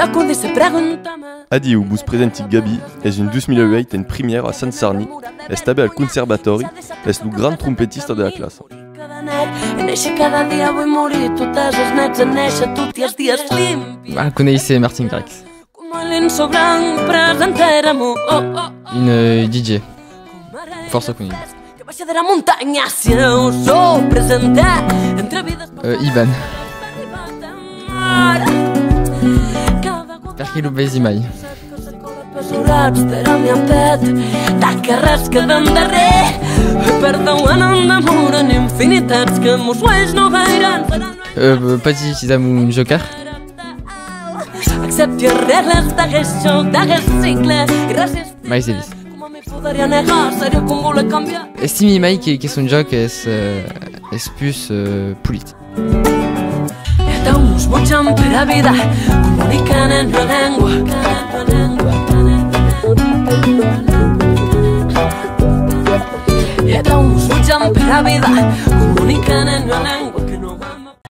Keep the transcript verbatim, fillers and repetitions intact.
Acudisse a preguntar-me. Adiu, vos presenti Gabi, es un dos mil uèit en primièra a Sant Sarni, es tanben al conservatòri, es lo grand trompetista de la classa. Néixer cada dia, vull morir totes les nits, néixer tots els dies limpis. Ah, coneisse Martin Garrix. Com l'ensobrant presentèrem, oh, oh, oh. Un, euh, D J. Fòrça conegut. Que baixa de la montanha, si eu sou presentà entre vides. Euh, Ivan. Perqué lo vesi mai? Apesurats per al mieu pet, d'aquerràs que d'endarrere, perdon, anant d'amor en infinitats que mos uelhs no veiran. Euh, pòdi utilizar mon joker? Accepti les règles d'aguest jòc, d'aguest cicle, gràcies. Miles Davis. Coma me podriá negar, seriá com voler cambiar. Estimi mai que, que son jòc es, euh, es pus, euh, polit. E atau mos botjam per a vida, comunicant en ua lengua. E atau mos botjam per a vida, comunicant en ua lengua.